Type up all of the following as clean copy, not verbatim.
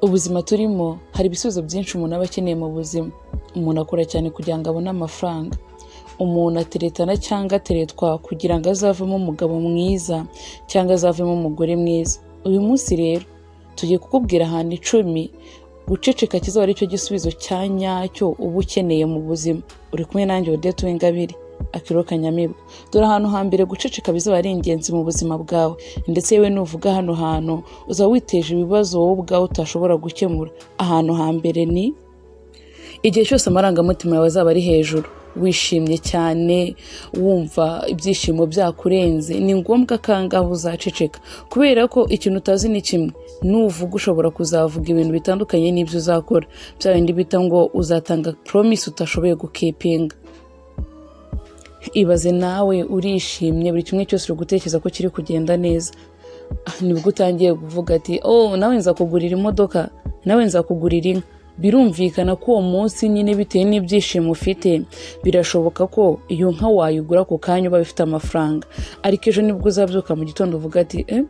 Ubuzima turimo, hari ibisubizo byinshi umuntu aba akeneye mu buzima. Umuntu akora cyane kugira ngo abone amafaranga. Umuntu ateretana cyangwa ateretwa kugira ngo azavemo umugabo mwiza cyangwa azavemo umugore mwiza. Uyu munsi rero tugiye kukubwira ahantu 10 guceceka kizaba ari cyo gisubizo cya nyacyo uba ukeneye mu buzima. Uri kumwe nanjye, Odette Uwingabire Akiro Kanyamibwa. Dore ahantu hambere guceceka bizaba ari ingenzi mu buzima bwawe, ndetse yewe nuvuga hano hantu uzaba witeje ibibazo wowe ubwawe utashobora gukemura. Ahantu hambere ni igihe cyose amarangamutima yawe azaba ari hejuru, wishimye cyane, wumva ibyishimo byakurenze. Ni ngombwa ko ahangaha uzaceceka, kubera ko ikintu utazi ni kimwe: nuvuga ushobora kuzavuga ibintu bitandukanye n'ibyo uzakora, bya bindi bita ngo uzatanga promise utashoboye gukeepinga. Ibaze nawe urishimye, buri kimwe cyose uri gutekereza ko kiri kugenda neza, nibwo utangiye kuvuga ati: "Oh, nawe nzakugurira imodoka, nawe nzakugurira inka." Birumvikana ko uwo munsi nyine, bitewe n'ibyishimo ufite, birashoboka ko iyo nka wayigura ako kanya uba ufite amafaranga. Ariko ejo nibwo uzabyuka mu gitondo uvuga ati: "Eh,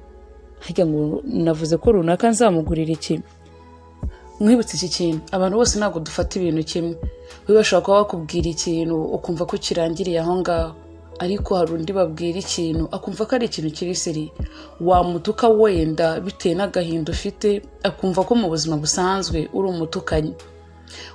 harya ngo navuze ko runaka nzamugurira iki?" Mwibutse iki kintu: abantu bose ntabwo dufata ibintu kimwe. We bashobora kuba bakubwira ikintu ukumva ko kirangiriye aho ngaho, ariko hari undi babwira ikintu akumva ko ari ikintu kiri sérieux. Wamutuka wenda bitewe n'agahinda ufite, akumva ko mu buzima busanzwe uri umutukanyi.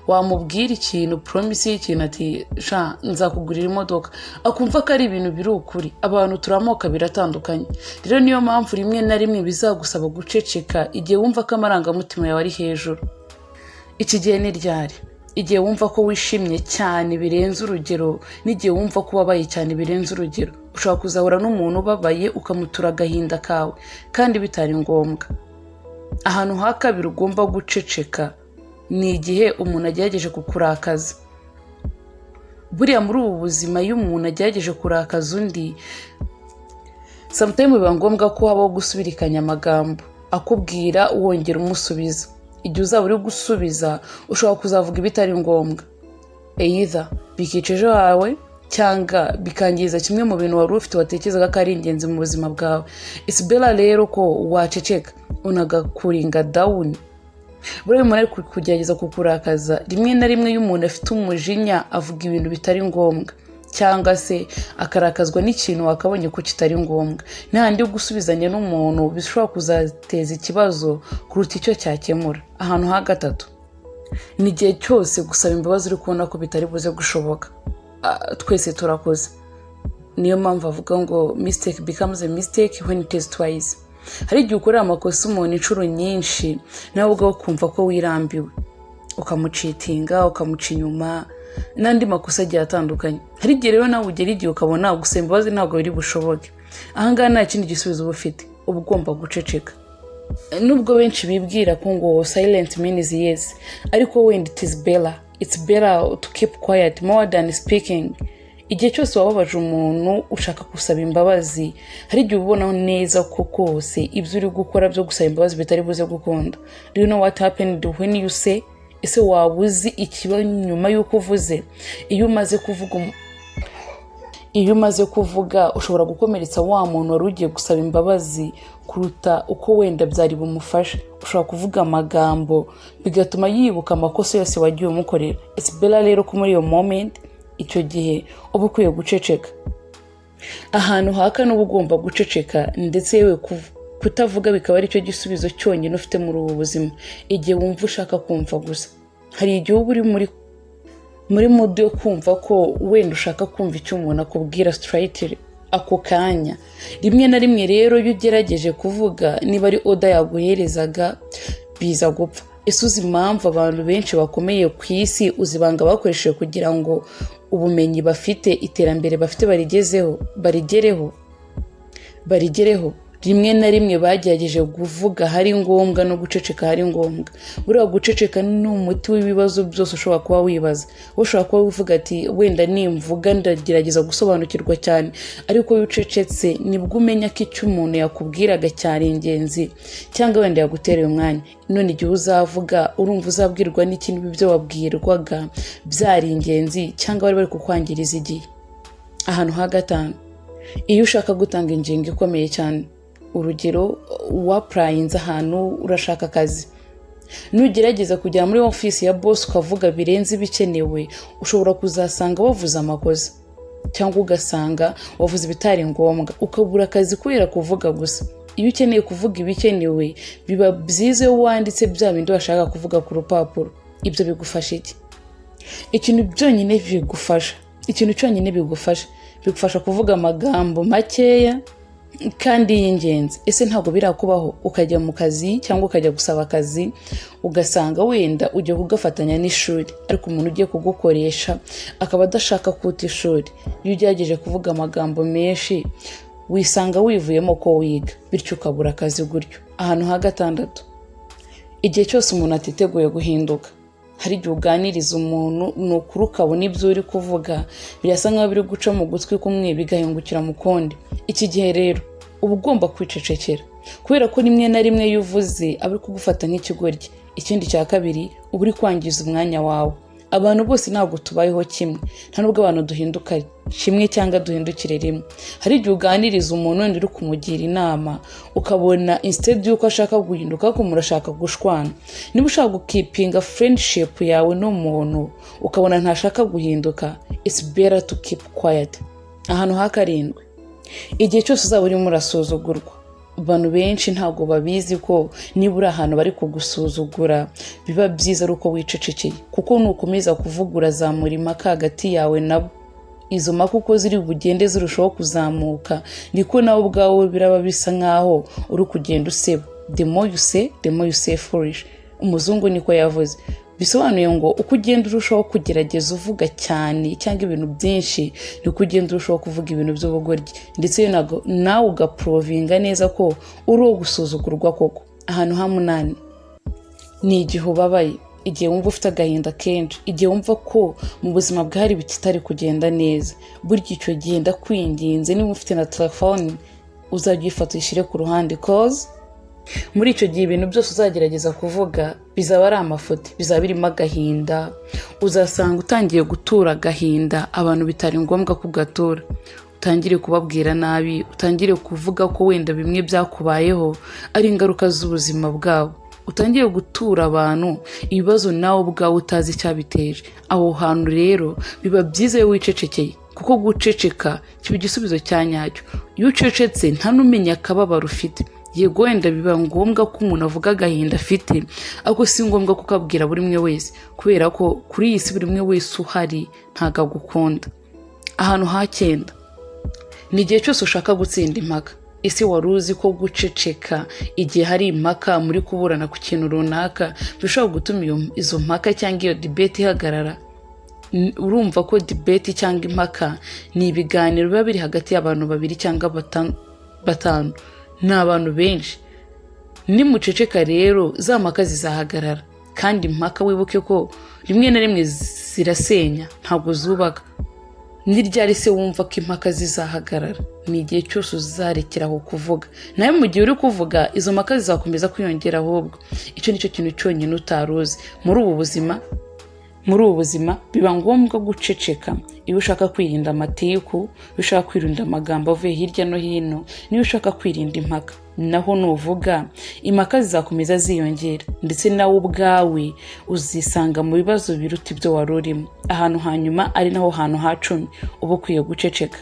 Wamubwira ikintu, promise y'ikintu, ati: "Sha, nzakugurira imodoka," akumva ko ari ibintu biri ukuri. Abantu turi amoko abiri atandukanye. Rero niyo mpamvu rimwe na rimwe bizagusaba guceceka igihe wumva ko amarangamutima yawe ari hejuru. Iki gihe ni ryari? Igihe wumva ko wishimye cyane birenze urugero n'igihe wumva ko ubabaye cyane birenze urugero. Ushobora kuzahura n'umuntu ubabaye, ukamutura agahinda kawe kandi bitari ngombwa. Ahantu ha kabiri ugomba guceceka ni igihe umuntu agerageje kukurakaza. Buriya muri ubu buzima, iyo umuntu agerageje kurakaza undi, sometimes biba ngombwa ko habaho gusubirikanya amagambo, akubwira wongera umusubiza. Igihe uzaba uri gusubiza, ushobora kuzavuga ibitari ngombwa, either bikica ejo hawe cyangwa bikangiza kimwe mu bintu wari ufite watekerezaga ko ari ingenzi mu buzima bwawe. It's better rero ko waceceka, unagacoolinga down. Buriya umuntu ari kugerageza kukurakaza, rimwe na rimwe iyo umuntu afite umujinya avuga ibintu bitari ngombwa cyangwa se akarakazwa n'ikintu wakabonye ko kitari ngombwa. N'ahandi gusubizanya n'umuntu bishobora kuzateza ikibazo kuruta icyo cyakemura. Ahantu ha gatatu ni igihe cyose gusaba imbabazi uri kubona ko bitari buze gushoboka. Twese turakoze, niyo mpamvu avuga ngo "Mistake becomes a mistake when it is twice." Hari igihe ukorera amakosa umuntu inshuro nyinshi, nawe ubwawe ukumva ko wirambiwe, ukamucheatinga, ukamuca inyuma n'andi makosa agiye atandukanye. Hari igihe rero nawe ugera igihe ukabona gusaba imbabazi ntabwo biri bushoboke. Ahangaha nta kindi gisubizo uba ufite, uba ugomba guceceka. Nubwo benshi bibwira ko ngo "silent means yes", ariko wenda it is better, it's better to keep quiet more than speaking. Igihe cyose wababaje umuntu ushaka gusaba imbabazi, hari igihe ubona neza ko kose ibyo uri gukora byo gusaba imbabazi bitari buze gukunda. Do you know what happened when you say? Ese waba uzi ikiba nyuma y'uko uvuze? Iyo umaze kuvuga, ushobora gukomeretsa wa muntu wari ugiye gusaba imbabazi kuruta uko wenda byari bumufashe. Ushobora kuvuga amagambo bigatuma yibuka amakosa yose wagiye umukorera. It's better rero ko muri iyo moment, icyo gihe, uba ukwiye guceceka. Ahantu ha kane uba ugomba guceceka, ndetse yewe kutavuga bikaba aricyo gisubizo cyonyine ufite muri ubu buzima, igihe wumva ushaka kumva gusa. Hari igihe uba uri muri mood yo kumva ko wenda ushaka kumva icyo umuntu akubwira straight ako kanya. Rimwe na rimwe rero, iyo ugerageje kuvuga, niba ari order yaguherezaga, biza gupfa. Ese uzi impamvu abantu benshi bakomeye ku isi, uzi ibanga bakoresheje kugira ngo ubumenyi bafite, iterambere bafite, barigezeho, barigereho? Rimwe na rimwe bagerageje kuvuga hari ngombwa no guceceka hari ngombwa. Buriya guceceka ni umuti w'ibibazo byose ushobora kuba wibaza. Wowe ushobora kuba uvuga ati: "Wenda nimvuga ndagerageza gusobanukirwa cyane," ariko iyo ucecetse nibwo umenya ko icyo umuntu yakubwiraga cyari ingenzi cyangwa wenda yagutereye umwanya. None igihe uzavuga, urumva uzabwirwa n'ikindi ibyo wabwirwaga byari ingenzi cyangwa bari bari kukwangiriza igihe? Ahantu ha gatanu, iyo ushaka gutanga ingingo ikomeye cyane. Urugero, wapplyinze ahantu, urashaka akazi. Nugerageza kujya muri ofisi ya boss ukavuga birenze ibikenewe, ushobora kuzasanga wavuze amakosa cyangwa ugasanga wavuze ibitari ngombwa, ukabura akazi kubera kuvuga gusa. Iyo ukeneye kuvuga ibikenewe, biba byiza iyo wanditse bya bindi washaka kuvuga ku rupapuro. Ibyo bigufasha iki? Ikintu cyonyine bigufasha, bigufasha kuvuga amagambo makeya kandi y'ingenzi. Ese ntabwo birakubaho ukajya mu kazi cyangwa ukajya gusaba akazi, ugasanga wenda ujya kugafatanya n'ishuri, ariko umuntu ugiye kugukoresha akaba adashaka kuta ishuri? Iyo ugerageje kuvuga amagambo menshi, wisanga wivuyemo ko wiga, bityo ukabura akazi gutyo. Ahantu ha gatandatu, igihe cyose umuntu atiteguye guhinduka. Hari igihe uganiriza umuntu, ni ukuri ukabona ibyo uri kuvuga birasa nkaho biri guca mu gutwi kumwe bigahingukira mu kundi. Iki gihe rero uba ugomba kwicecekera, kubera ko rimwe na rimwe iyo uvuze aba ari kugufata nk'ikigoryi. Ikindi cya kabiri, uba uri kwangiza umwanya wawe. Abantu bose ntabwo tubayeho kimwe, nta nubwo abantu duhinduka kimwe cyangwa duhindukire rimwe. Hari igihe uganiriza umuntu, wenda uri kumugira inama, ukabona instead y'uko ashaka guhinduka ariko murashaka gushwana. Niba ushaka gukeepinga friendship yawe n'umuntu, ukabona ntashaka guhinduka, it's better to keep quiet. Ahantu ha karindwi, igihe cyose uzaba urimo urasuzugurwa. Abantu benshi ntabwo babizi ko niba uri ahantu bari kugusuzugura, biba byiza ari uko wicecekeye, kuko nukomeza kuvuga urazamura impaka hagati yawe nabo. Izo mpaka uko ziri bugende zirushaho kuzamuka, niko nawe ubwawe biraba bisa nkaho uri kugenda useba. "The more you say, the more you say foolish," umuzungu niko yavuze. Bisobanuye ngo uko ugenda urushaho kugerageza uvuga cyane cyangwa ibintu byinshi, niko ugenda urushaho kuvuga ibintu by'ubugoryi, ndetse nawe ugaprovinga neza ko uri uwo gusuzugurwa koko. Ahantu ha munani ni igihe ubabaye, igihe wumva ufite agahinda kenshi, igihe wumva ko mu buzima bwawe hari ibitari kugenda neza. Burya icyo gihe, ndakwinginze, niba ufite na telefone uzajya uyifata uyishyire ku ruhande, 'cause muri icyo gihe ibintu byose uzagerageza kuvuga bizaba ari amafuti, bizaba birimo agahinda. Uzasanga utangiye gutura agahinda abantu bitari ngombwa ko ugatura, utangire kubabwira nabi, utangire kuvuga ko wenda bimwe byakubayeho ari ingaruka z'ubuzima bwabo, utangiye gutura abantu ibibazo nawe ubwawe utazi icyabiteje. Aho hantu rero biba byiza iyo wicecekeye, kuko guceceka kiba igisubizo cya nyacyo. Iyo ucecetse, nta n'umenya akababaro ufite. Yego, wenda biba ngombwa ko umuntu avuga agahinda afite, ariko si ngombwa kukabwira buri umwe wese, kubera ko kuri iyi si buri umwe wese uhari ntabwo agukunda. Ahantu ha cyenda ni igihe cyose ushaka gutsinda impaka. Ese wari uzi ko guceceka igihe hari impaka muri kuburana ku kintu runaka bishobora gutuma izo mpaka cyangwa iyo debate ihagarara? Urumva ko debate cyangwa impaka ni ibiganiro biba biri hagati y'abantu babiri cyangwa batanu, ni abantu benshi. Nimuceceka rero, za mpaka zizahagarara. Kandi impaka, wibuke ko rimwe na rimwe zirasenya, ntabwo zubaka. Ni ryari se wumva ko impaka zizahagarara? Ni igihe cyose uzarekeraho kuvuga. Nawe mu gihe uri kuvuga, izo mpaka zizakomeza kwiyongera ahubwo. Icyo ni cyo kintu cyonyine utari uzi muri ubu buzima. Muri ubu buzima biba ngombwa guceceka iyo ushaka kwirinda amatiku, iyo ushaka kwirinda amagambo avuye hirya no hino, niyo ushaka kwirinda impaka. Naho nuvuga, impaka zizakomeza ziyongera, ndetse nawe ubwawe uzisanga mu bibazo biruta ibyo wari urimo. Ahantu hanyuma, ari naho hantu ha 10 uba ukwiye guceceka,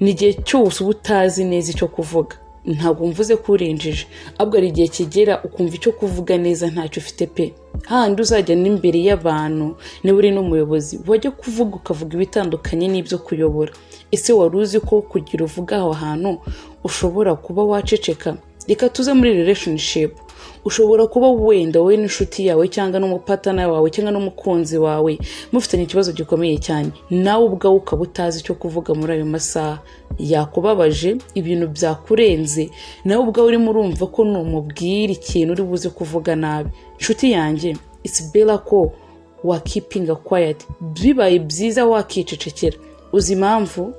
ni igihe cyose uba utazi neza icyo kuvuga. Ntabwo mvuze ko urenjeje, ahubwo hari igihe kigera ukumva icyo kuvuga neza ntacyo ufite pe. Hahandi uzajya n'imbere y'abantu, niba uri n'umuyobozi, wajya kuvuga ukavuga ibitandukanye n'ibyo kuyobora. Ese wari uzi ko kugira uvuga aho hantu ushobora kuba waceceka? Reka tuze muri relationship. Ushobora kuba wenda wowe n'inshuti yawe cyangwa n'umupartner wawe cyangwa n'umukunzi wawe mufitanye ikibazo gikomeye cyane, nawe ubwawe ukaba utazi icyo kuvuga muri ayo masaha. Yakubabaje, ibintu byakurenze, nawe ubwawe urimo urumva ko numubwira ikintu uri buze kuvuga nabi. Inshuti yanjye, it's better ko wakeepinga quiet. Bibaye byiza wakicecekera. Uzi impamvu?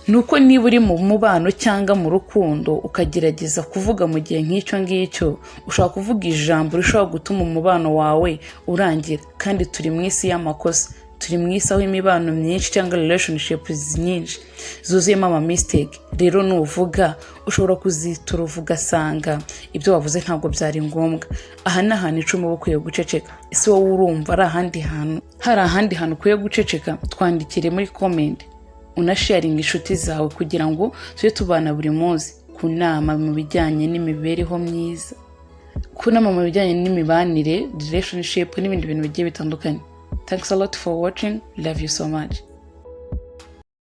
Ni uko niba uri mu mubano cyangwa mu rukundo, ukagerageza kuvuga mu gihe nk'icyo ngicyo, ushobora kuvuga ijambo rishobora gutuma umubano wawe urangira. Kandi turi mu isi y'amakosa. Turi mu isi aho imibano myinshi cyangwa relationships nyinshi zuzuyemo ama mistake. Rero nuvuga, ushobora kuzitura uvuga, ugasanga ibyo wavuze ntabwo byari ngombwa. Aha ni ahantu 10 uba ukwiye guceceka. Ese wowe urumva ari ahandi hantu, hari ahandi hantu ukwiye guceceka? Twandikire muri comment, unasharinga inshuti zawe kugira ngo tujye tubana buri munsi ku nama mu bijyanye n'imibereho myiza, ku nama mu bijyanye n'imibanire, relationship n'ibindi bintu bigiye bitandukanye. Thanks a lot for watching. Love you so much.